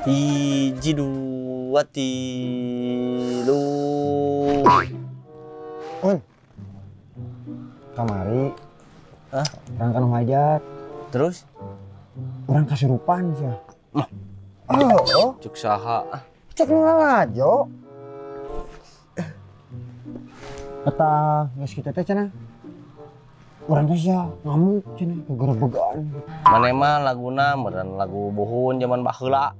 Hiji dua tilu. Un. Kamari. Hah? Urang kana hajat. Terus? Urang kasurupan sia. Oh, cek saha? Cek nu lalajo. Eta geus kitu teh cenah. Urang teh sia ngamuk cenah gegerebegan. Maneh mah laguna meureun lagu buhun zaman baheula.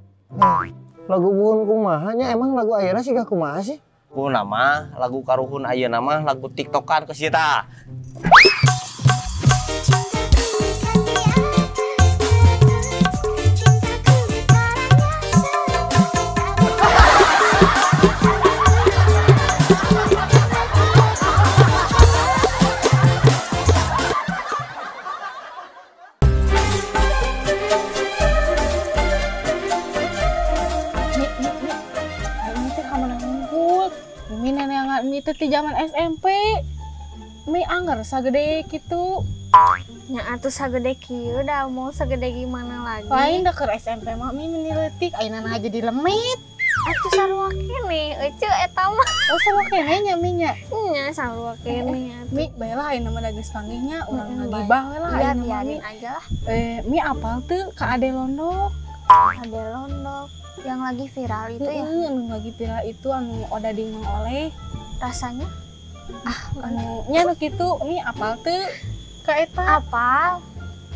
Lagu buhun kumaha nya, emang lagu ayeuna siga kumaha sih? Ku nama lagu karuhun ayeuna mah lagu TikTokan ke sia tah. Itu di zaman SMP mi anggar sagede gitu nya atuh sagede kieu da mau sagede gimana lagi lain da keur SMP mah mi meni leutik ayeuna aja jadi lemit atuh sarua keneh euceu eta mah. Oh sarua keneh nya mi nya nya sarua keneh atuh mi bae lah ayeuna mah da geus panggih nya urang ngagibah we lah ayeuna mah mi aja lah. Mi apal teu ka Ade Londok? Ade Londok yang lagi viral itu ya? Anu lagi viral itu anu Odading Mang Oleh rasanya anu nya nu kitu mi apal teu ka eta? Apal.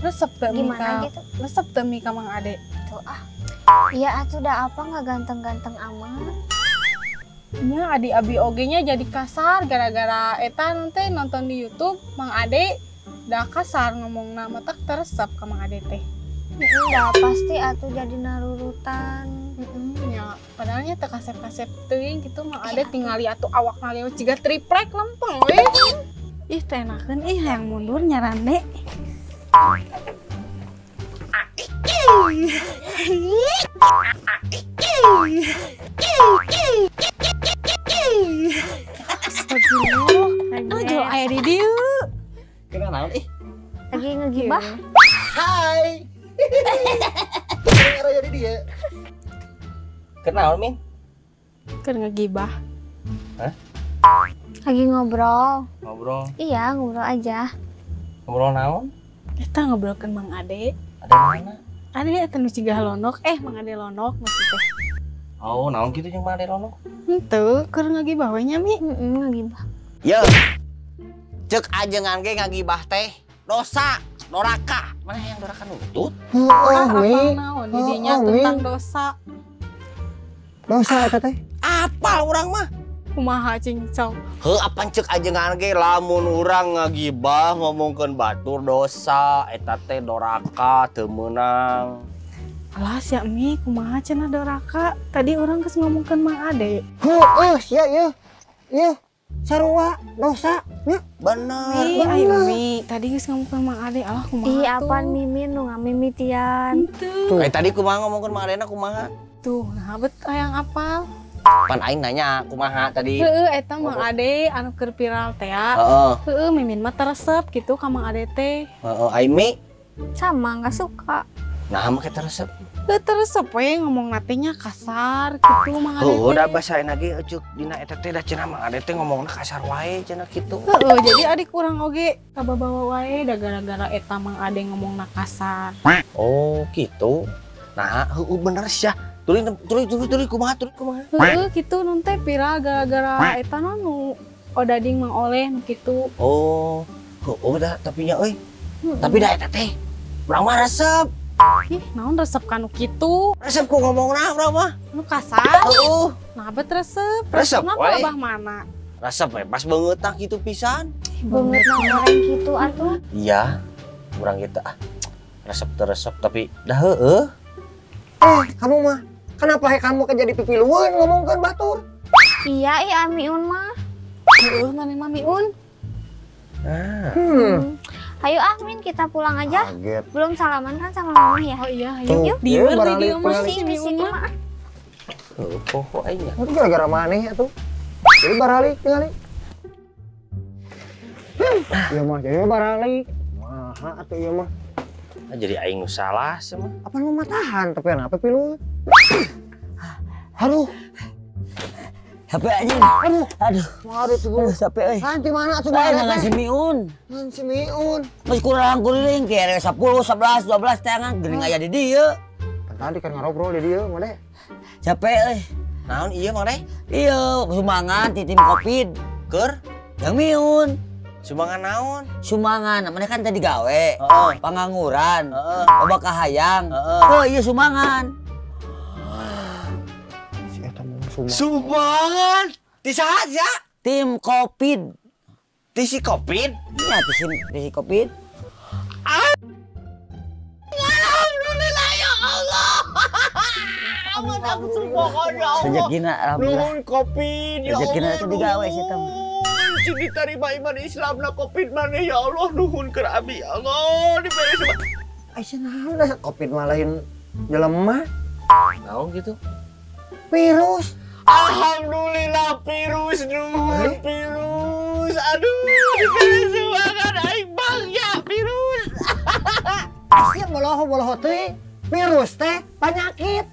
Resep teu mi ka gitu? Resep teu mi ka Mang Ade? Tuh ah. Iya atuh da apa nggak ganteng-ganteng amat. Nya adi abi oge nya jadi kasar gara-gara eta nanti nonton di YouTube Mang Ade da kasar ngomongna matak teresep ka Mang Ade teh. Da pasti atuh jadi narurutan. Nya padahalnya teu kasep-kasep teuing gitu Mang Ade tingali atuh awakna ge ciga triplek lempeng we. Ih teh enakeun ih hayang mundur nyarande. Astagfirullah. Aduh aya di dieu. Kena naon ih? Lagi ngegibah. Hai. Era jadi dia. Kenal Min? Keur ngegibah. Hah? Lagi ngobrol. Ngobrol? Iya, ngobrol aja. Ngobrol naon? Eta ngobrolkeun Mang Ade. Ade mana? Ade eta nu cigah lonok, Mang Ade lonok maksudnya. Oh, naon kitu jeung Mang Ade lonok? Henteu, keur ngagibah we nya Mi. Heeh, ngagibah. Ye. Ceuk ajengan ge ngagibah teh dosa. Doraka, mana yang doraka nutut? Oh, Mi. Naon didinya tentang dosa. Dosa eta teh? Apal urang mah. Kumaha cincong? Heuh, apan ceuk ajengan ge lamun urang ngagibah ngomongkeun batur dosa, eta teh doraka teu meunang. Alah sia Mi, kumaha cenah doraka? Tadi urang geus ngomongkeun Mang Ade. Heueuh sia ieu. Ieu sarua dosa nya. Bener. Mi, ayo Mi, tadi geus ngomongkeun Mang Ade, alah kumaha tuh? Ih, apaan Mimin nu ngamimitian. Henteu. Tadi kumaha ngomongkeun Mang Adena kumaha? Tuh, nah bet hayang apal. Pan aing nanya kumaha tadi. Heeh, eta Mang Ade anu keur viral teh ya. Heeh. Heeh, Mimin mah teresep gitu ka Mang Ade teh. Heeh, aing Mi sama enggak suka. Nah, make teresep. Heuh, teresep we ngomong nya kasar gitu Mang Ade. Heuh, da basa aing ge euceuk dina eta teh da cenah Mang Ade teh ngomongna kasar wae cenah kitu. Heeh, jadi adik urang oge kababawa wae da gara-gara eta Mang Ade ngomongna kasar. Oh, gitu. Nah, heueuh bener sia. Tuluy tuluy tuluy kumaha tuluy kumaha. Heeh, kitu nun teh viral gara-gara eta nu Odading Mang Oleh nu kitu. Oh, heueuh da tapi nya euy. Tapi da eta teh urang mah resep. Ih, naon resep ka nu kitu? Resep ku ngomongna urang mah. Nu kasar? Heeh. Nah, bet resep. Resep we. Abah mana? Resep we pas beungeutna kitu pisan. Beungeutna orang kitu atuh. Iya, urang kitu ah. Resep teu resep tapi dah heueuh. Kamu mah kenapa kamu ke jadi pipilueun ngomongkeun batur? Iya, iya Miun mah. Heueuh maneh mah Miun. Ayo ah Min, kita pulang aja. Kaget. Belum salaman kan sama mama ya? Oh iya, ayo. Yuk. Dieur di dieu mah si Miun mah. Heuh, poho aing nya. Itu gara-gara maneh atuh. Jadi baralik tingali. Ieu mah jadi baralik. Maha atuh ieu mah. Jadi aing nu salah sih mah. Apa nu matahan tapi kenapa pilu? Aduh. Capek anjing. Aduh. Aduh. Aduh tuh. Capek euy. Nanti mana atuh mana? Si Miun. Si Miun. Geus kurang kuring ti 10, 11, 12 tangan geuning aya di dieu. Tadi kan ngobrol di dieu mah deh. Capek euy. Naon ieu Mang Deh? Iya, sumbangan ti tim Covid. Keur? Yang Miun. Sumbangan naon? Sumbangan, namanya kan tadi gawe. Heeh. Pangangguran. Heeh. Loba kahayang. Heeh. Oh iya sumbangan. Si eta mah sumbangan. Sumbangan? Ti saha sia? Tim Covid. Ti si Covid? Iya, ti si Covid. Alhamdulillah ya Allah. Amun aku sumbangan ya Allah. Rezekina alhamdulillah. Nuhun Covid ya Allah. Rezekina teh digawe sih teh. Cing diterima iman Islam na Covid maneh ya Allah nuhun keur abi ya Allah dibere sumbangan. Ai naon da Covid mah lain jelema. Naon gitu? Virus. Alhamdulillah virus nuhun virus. Aduh dibere sumbangan aing bangga virus. Sia boloho-boloho teh virus teh penyakit.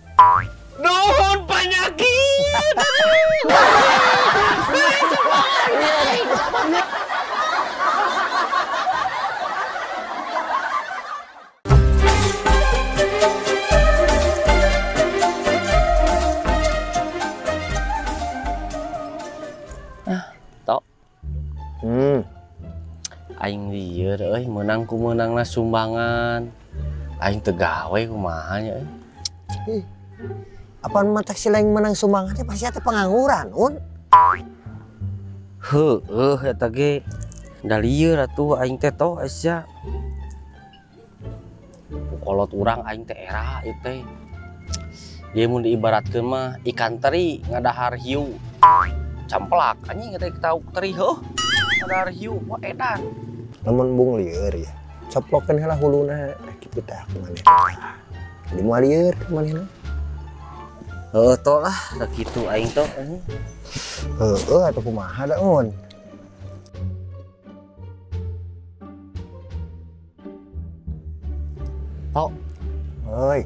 Nuhun penyakit. Ah, tok. Aing lieur euy meunang ku meunangna sumbangan. Aing teu gawe kumaha nya euy. Apaan mah taksi lain menang sumbangan teh pasti eta pengangguran, Un. Heueuh eta ge da lieur atuh aing teh toh sia. Kolot urang aing teh era ieu teh. Dia mun diibaratkeun mah ikan teri ngadahar hiu. Camplak anjing eta tahu teri heuh. Ngadahar hiu wah edan. Lamun bung lieur ya. Coplokeun heula huluna kitu teh maneh. Jadi moal lieur manehna. Heuh toh lah, da kitu aing toh anjing. Heueuh atuh kumaha da Un. Tok. Heuy.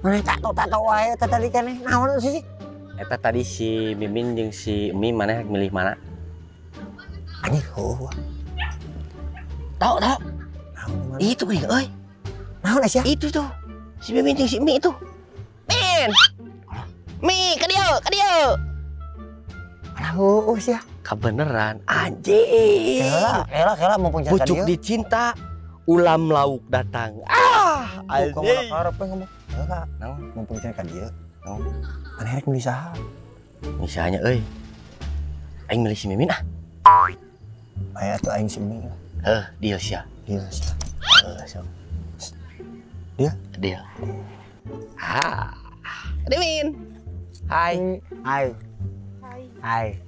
Maneh tato-tato wae eta tadi keneh naon sih? Eta tadi si Mimin jeung si Emi maneh milih mana? Anjing heueuh. Tok, tok. Itu geuning euy. Naon sia? Itu tuh. Si Mimin jeung si Emi itu. Min. Mi, ka dieu, ka dieu. Alah heueuh sia. Kabeneran anjing. Kela, kela, kela mumpung can ka dieu. Pucuk dicinta, ulam lauk datang. Ah, anjing. Karep we ngomong. Kela, naon mumpung can ka dieu. Naon? Maneh rek meuli saha? Misalnya euy. Aing meuli si Mimin ah. Aya atuh aing si Emi. Heuh, deal sia. Deal sia. Heuh, sok. Deal? Deal. Ah. Mimin. Hai. Hai. Hai.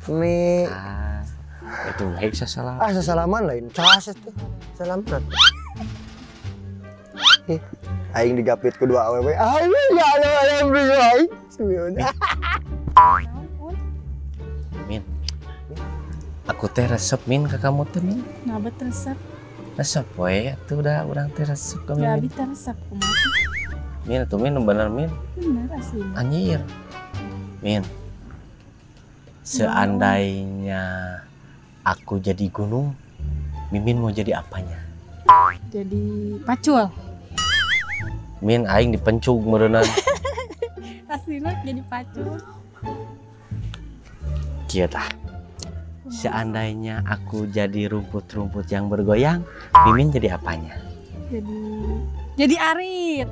Mi. Ah. Itu baik sasalam. Ah, sasalaman lain. Cas itu. Salaman. Aing digapit ku dua awewe. Aing ya Allah alhamdulillah. Simeon. Min. Aku teh resep Min ke kamu teh Min. Nah, bet resep. Resep we atuh da urang teh resep ka Min. Ya abi teh resep kumaha. Min atuh Min bener Min. Bener asli. Anjir. Min. Seandainya aku jadi gunung, Mimin mau jadi apanya? Jadi pacul. Min aing dipencug meureunana. Aslinya jadi pacul. Kieu tah. Seandainya aku jadi rumput-rumput yang bergoyang, Mimin jadi apanya? Jadi arit.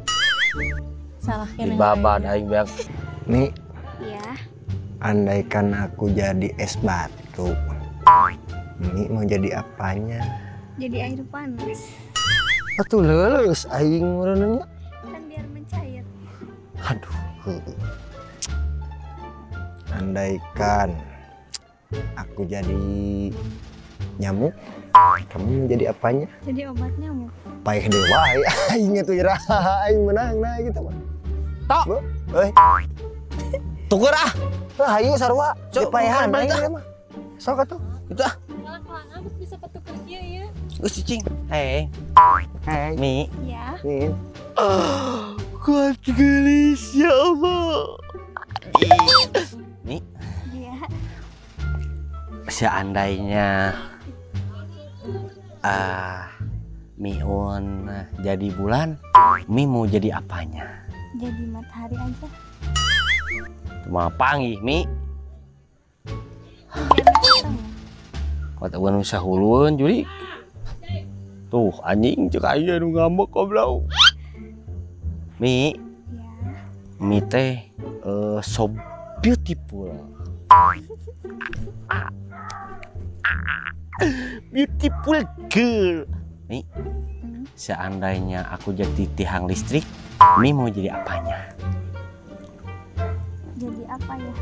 Salah kene. Dibabad aing beak. Mi. Ya. Andaikan aku jadi es batu, Mi mau jadi apanya? Jadi air panas. Atuh leuleus aing meureunna. Kan biar mencair. Aduh. Andaikan aku jadi nyamuk, kamu mau jadi apanya? Jadi obat nyamuk. Paeh deui wae aing atuh iraha aing meunang nah gitu mah. Tok. Euy. Tukur ah. Lah hayu sarua dipaehan aing mah. Sok atuh. Itu ah. Kalang-kalang geus bisa petuker kieu ieu. Geus cicing. Hei. Hei. Mi. Ya. Mi. Kuat gelis ya Allah. Nih. Iya. Seandainya Miun jadi bulan, Mi mau jadi apanya? Jadi matahari aja. Cuma panggih Mi. Kota gua nu sahulueun juri. Tuh anjing cek aya nu ngambek goblok. Mi. Ya. Mi teh so beautiful. Beautiful girl. Mi, seandainya aku jadi tiang listrik, Mi mau jadi apanya? Jadi apa ya?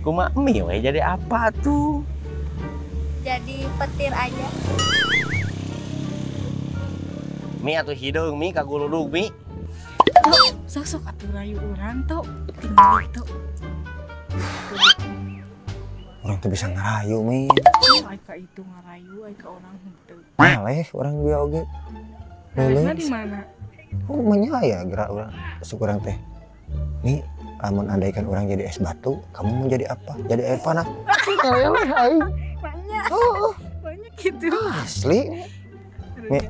Kumaha Mi we jadi apa tuh? Jadi petir aja. Mi atuh hideung Mi kaguludug Mi. Tuh, sok atuh rayu urang tuh. Tinggal tuh. Orang tuh bisa ngerayu Mi. Ai ka itu ngerayu, ai ka orang henteu. Maleh orang dia oge. Malehna di mana? Oh, manya ya gerak urang. Sok urang teh. Mi, lamun andaikan orang jadi es batu, kamu mau jadi apa? Jadi air panas. Ngaleleh aing. Banyak. Oh. Banyak gitu. Asli. Mi.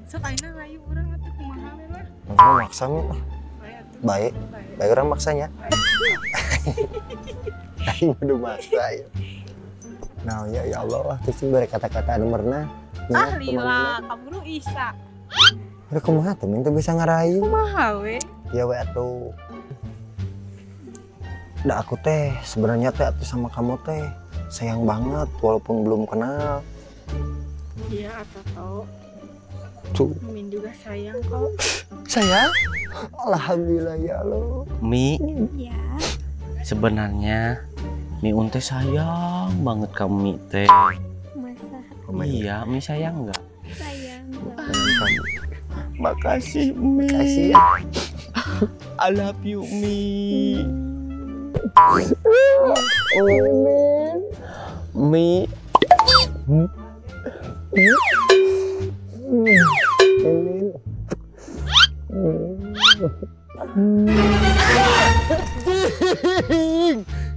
Sok ayeuna rayu urang atuh kumaha we lah. Mau maksa Mi. Baik. Baik orang maksanya. Aing kudu maksa ya. Nah, ya ya Allah, terus bere kata-kata anu merenah. Ah, lila, kaburu isa. Udah kumaha tuh, minta bisa ngarayu. Kumaha we? Ya we atuh. Dah aku teh sebenarnya teh atuh sama kamu teh sayang banget walaupun belum kenal. Iya atuh tau. Tuh. Mimin juga sayang kok. Sayang? Alhamdulillah ya Allah. Mi. Ya. Sebenarnya Miun teh sayang banget kamu Mi teh. Masa? Iya, Mi sayang nggak? Sayang banget. Makasih Mi. Makasih ya. I love you Mi. Mi.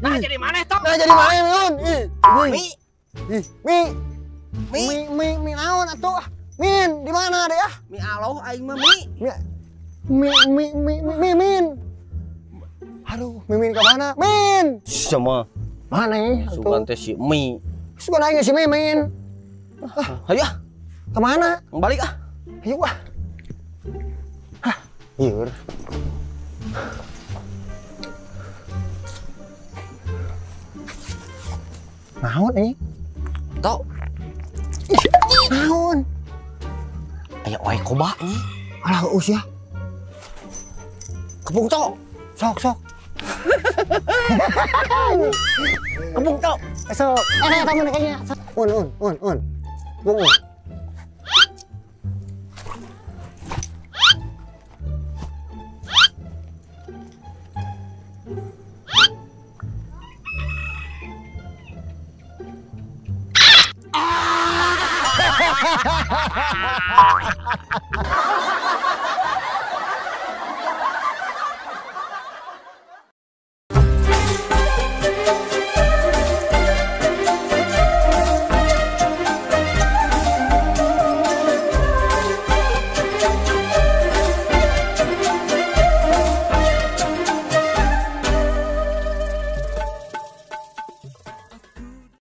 Nah jadi mana toh? Nah jadi mana Miun? Mi. Mi. Mi mi mi naon atuh? Min, di mana deh ah? Mi aloh aing mah Mi. Mi mi mi mi min. Aduh, Mimin ke mana? Min. Sama. Mana nih? Sugan teh si Mi. Sugan aing si Mimin. Ayo ah. Kemana? Balik ah. Ayo ah. Hah, liur. Naon ini? Tok. Ih, naon? Aya oe koba ini. Alah usia. Kepung tok. Sok sok. Kepung tok. Sok. Tamu kayaknya. Un un un un. Bung. Ha ha ha ha!